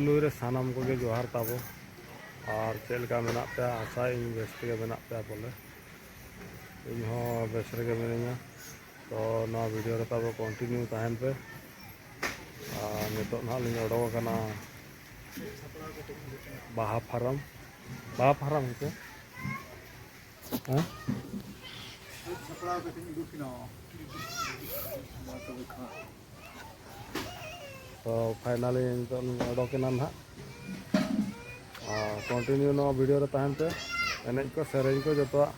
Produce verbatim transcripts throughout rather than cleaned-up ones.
ᱞᱩᱭ ᱨᱮ ᱥᱟᱱᱟᱢ ᱠᱚᱜᱮ ᱡᱚᱦᱟᱨ ᱛᱟᱵᱚ᱾ ᱟᱨ ᱪᱮᱫ ᱞᱮᱠᱟ ᱢᱮᱱᱟᱜ ᱯᱮᱭᱟ? ᱟᱥᱟᱭᱟᱹᱧ ᱵᱮᱥ ᱛᱮᱜᱮ ᱢᱮᱱᱟᱜ ᱯᱮᱭᱟ ᱵᱚᱞᱮ᱾ ᱤᱧ ᱦᱚᱸ ᱵᱮᱥ ᱨᱮᱜᱮ ᱢᱤᱱᱟᱹᱧᱟ᱾ ᱛᱚ ᱱᱚᱣᱟ ᱵᱷᱤᱰᱤᱭᱳ ᱨᱮ ᱛᱟᱵᱚ ᱠᱚᱱᱴᱤᱱᱤᱭᱩ ᱛᱟᱦᱮᱱ ᱯᱮ᱾ ᱟᱨ ᱱᱤᱛᱚᱜ ᱱᱟᱦᱟᱜ ᱞᱤᱧ ᱚᱰᱚᱠ ᱟᱠᱟᱱᱟ ᱵᱟᱦᱟ ᱯᱷᱟᱨᱟᱢ᱾ ᱵᱟᱦᱟ ᱯᱷᱟᱨᱟᱢ ᱦᱮᱸᱥᱮ? ᱦᱮᱸ? ᱥᱟᱯᱲᱟᱣ ᱠᱟᱛᱮᱧ ᱩᱰᱩᱠ ᱮᱱᱟ᱾ ᱢᱟ ᱛᱚᱵᱮ ᱠᱷᱟᱱ᱾ ᱛᱚ ᱯᱷᱟᱭᱱᱟᱞᱤ ᱱᱤᱛᱚᱜ ᱞᱤᱧ ᱚᱰᱚᱠ ᱮᱱᱟ ᱱᱟᱦᱟᱜ᱾ ᱟᱨ ᱠᱚᱱᱴᱤᱱᱤᱭᱩ ᱱᱚᱣᱟ ᱵᱷᱤᱰᱤᱭᱳ ᱨᱮ ᱛᱟᱦᱮᱱ ᱯᱮ᱾ ᱮᱱᱮᱡ ᱠᱚ ᱥᱮᱨᱮᱧ ᱠᱚ ᱡᱚᱛᱚᱣᱟᱜ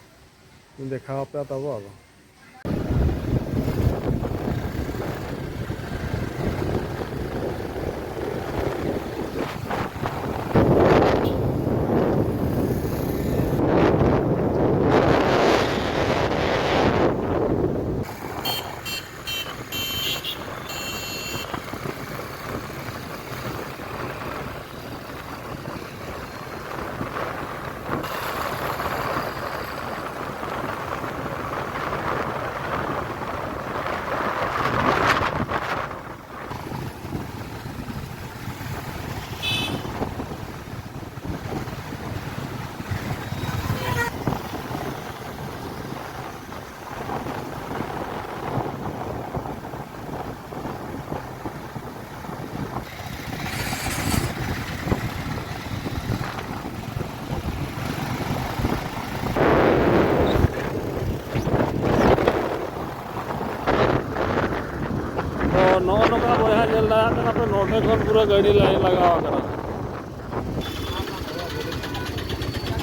ᱤᱧ ᱫᱮᱠᱷᱟᱣ ᱟᱯᱮᱭᱟ ᱛᱟᱵᱚ ᱟᱫᱚ᱾ ᱛᱚ ᱱᱚᱜᱼᱚ ᱱᱚᱝᱠᱟ ᱵᱚᱭᱦᱟ ᱧᱮᱞ ᱫᱟᱲᱮᱭᱟᱜ ᱠᱟᱱᱟ ᱯᱮ, ᱱᱚᱰᱮ ᱠᱷᱚᱱ ᱯᱩᱨᱟᱹ ᱜᱟᱹᱰᱤ ᱞᱟᱭᱤᱱ ᱞᱟᱜᱟᱣ ᱟᱠᱟᱱᱟ᱾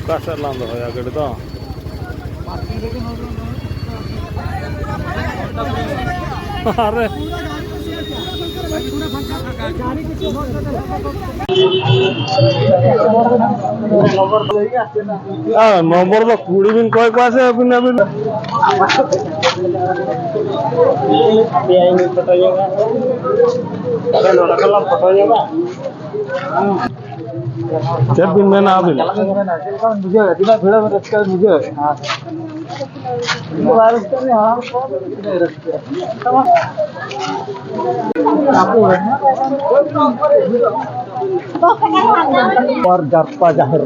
ᱚᱠᱟ ᱥᱮᱫ ᱞᱟᱝ ᱫᱚᱦᱚᱭᱟ ᱜᱟᱹᱰᱤ ᱫᱚ? ᱟᱨᱮ᱾ ᱟᱨ ᱱᱚᱢᱵᱚᱨ ᱫᱚ ᱠᱩᱲᱤ ᱵᱤᱱ ᱠᱚᱭ ᱠᱚᱣᱟ ᱥᱮ ᱟᱹᱵᱤᱱ, ᱟᱹᱵᱤᱱ? ᱟᱫᱚ ᱱᱚᱰᱮ ᱠᱷᱚᱱ ᱞᱟᱝ ᱯᱷᱳᱴᱳ ᱧᱚᱜᱟ᱾ ᱪᱮᱫ ᱵᱤᱱ ᱢᱮᱱᱟ ᱟᱹᱵᱤᱱ? ᱪᱮᱫ ᱞᱮᱠᱟ ᱵᱤᱱ ᱵᱩᱡᱷᱟᱹᱣᱮᱫᱼᱟ? ᱛᱤᱱᱟᱹᱜ ᱵᱷᱤᱲ ᱨᱟᱹᱥᱠᱟᱹ ᱵᱤᱱ ᱵᱩᱡᱷᱟᱹᱣᱮᱫᱼᱟ? ᱟᱨ ᱡᱟᱨᱯᱟ ᱡᱟᱦᱮᱨ᱾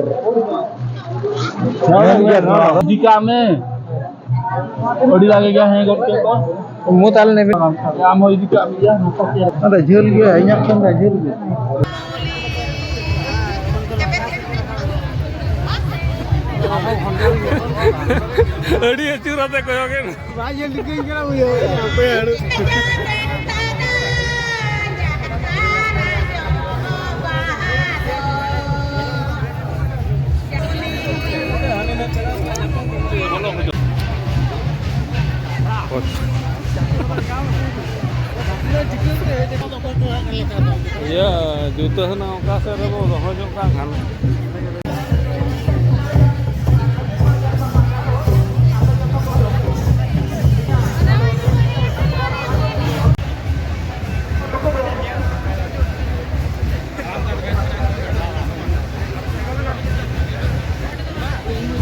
ᱢᱮᱱ ᱜᱮ ᱱᱚᱣᱟ ᱫᱚ᱾ ᱤᱫᱤ ᱠᱟᱜ ᱢᱮ᱾ ᱟᱹᱰᱤ ᱞᱟᱜᱮ ᱜᱮ ᱦᱮᱸ ᱜᱚᱫ ᱠᱮᱫ ᱠᱚᱣᱟ᱾ ᱢᱩ ᱛᱟᱞ ᱱᱮᱵᱤ᱾ ᱟᱢ ᱦᱚᱸ ᱤᱫᱤ ᱠᱟᱜ ᱢᱮ ᱜᱮᱭᱟ᱾ ᱟᱫᱚ ᱡᱷᱟᱹᱞ ᱜᱮᱭᱟ, ᱤᱧᱟᱹᱜ ᱠᱷᱚᱱ ᱫᱚ ᱡᱷᱟᱹᱞ ᱜᱮᱭᱟ᱾ ᱟᱹᱰᱤ ᱟᱹᱪᱩᱨ ᱟᱛᱮ ᱠᱚᱭᱚᱜ ᱮᱱ᱾ ᱵᱟᱭ ᱧᱮᱞ ᱴᱷᱤᱠᱟᱹᱧ ᱠᱟᱱᱟ ᱩᱱᱤ ᱦᱚᱸ᱾ ᱦᱟᱯᱮ ᱟᱹᱰᱤ᱾ ᱤᱭᱟᱹ, ᱡᱩᱛᱟᱹ ᱦᱩᱱᱟᱹᱝ ᱚᱠᱟ ᱥᱮᱫ ᱨᱮᱵᱚ ᱫᱚᱦᱚ ᱧᱚᱜ ᱠᱟᱜ ᱠᱷᱟᱱ᱾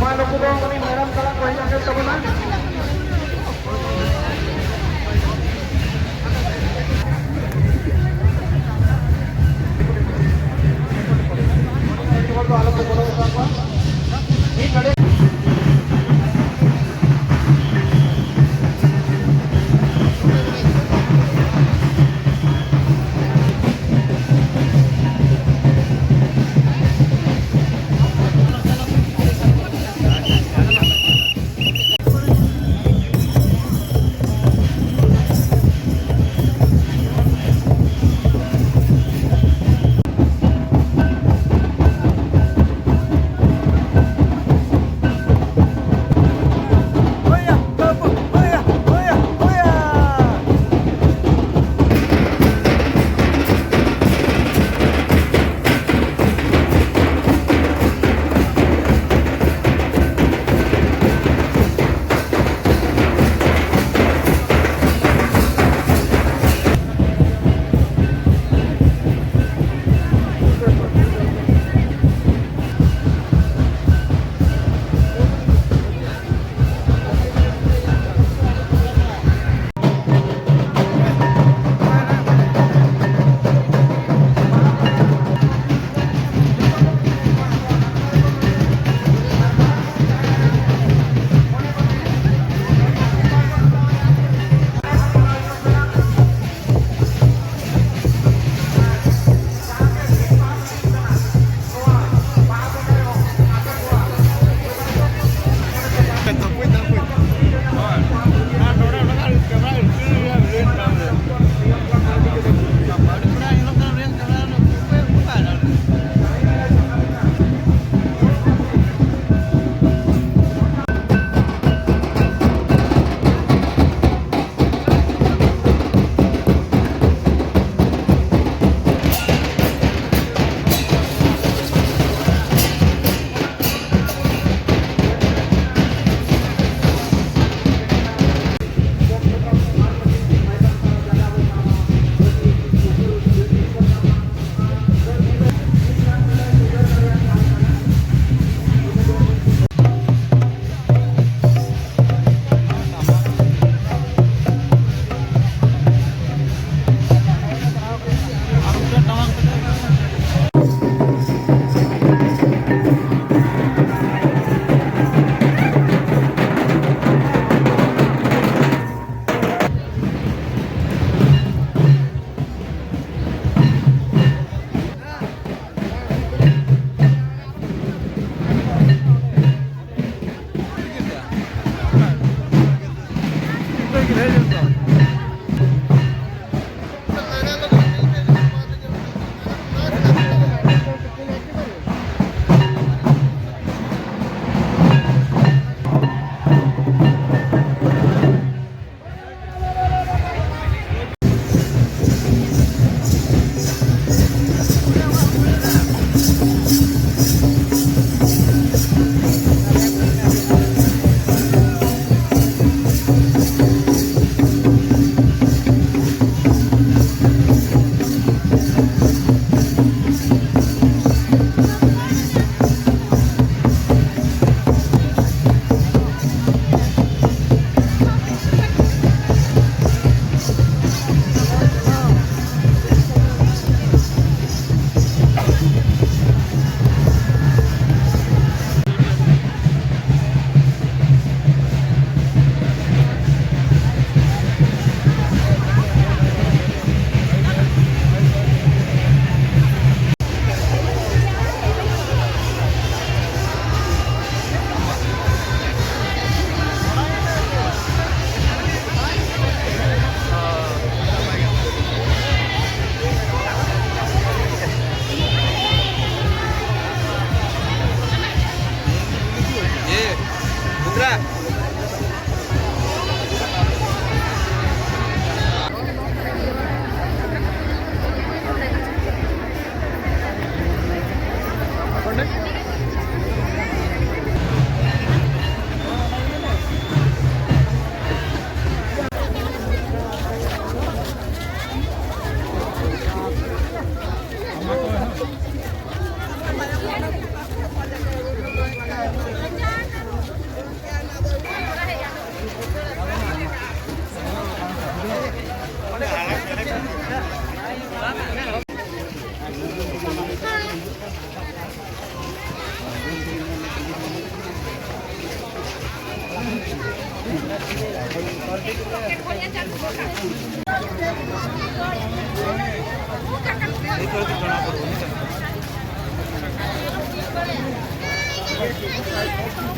ᱢᱟ ᱱᱩᱠᱩ ᱫᱚ ᱩᱱᱤ ᱢᱮᱨᱚᱢ ᱥᱟᱞᱟᱜ ᱠᱚ ᱦᱮᱡ ᱟᱠᱟᱱ ᱛᱟᱵᱚᱱᱟ᱾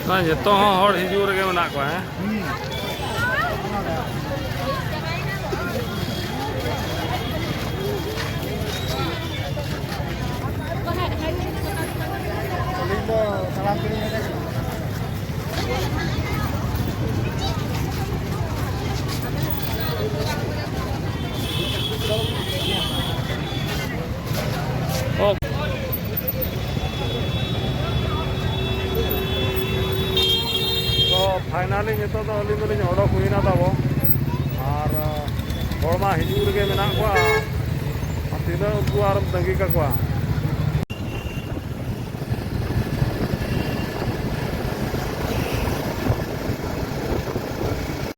ᱦᱮᱸ, ᱡᱚᱛᱚ ᱦᱚᱸ ᱦᱚᱲ ᱦᱤᱡᱩᱜ ᱨᱮᱜᱮ ᱢᱮᱱᱟᱜ ᱠᱚᱣᱟ, ᱦᱮᱸ᱾ ᱱᱤᱛᱚᱜ ᱫᱚ ᱟᱹᱞᱤᱧ ᱫᱚᱞᱤᱧ ᱚᱰᱚᱠ ᱦᱩᱭᱱᱟ ᱛᱟᱵᱚ, ᱟᱨ ᱦᱚᱲ ᱢᱟ ᱦᱤᱡᱩᱜ ᱨᱮᱜᱮ ᱢᱮᱱᱟᱜ ᱠᱚᱣᱟ᱾ ᱟᱨ ᱛᱤᱱᱟᱹᱜ ᱩᱱᱠᱩ ᱟᱨᱮᱢ ᱛᱟᱺᱜᱤ ᱠᱟᱠᱚᱣᱟ?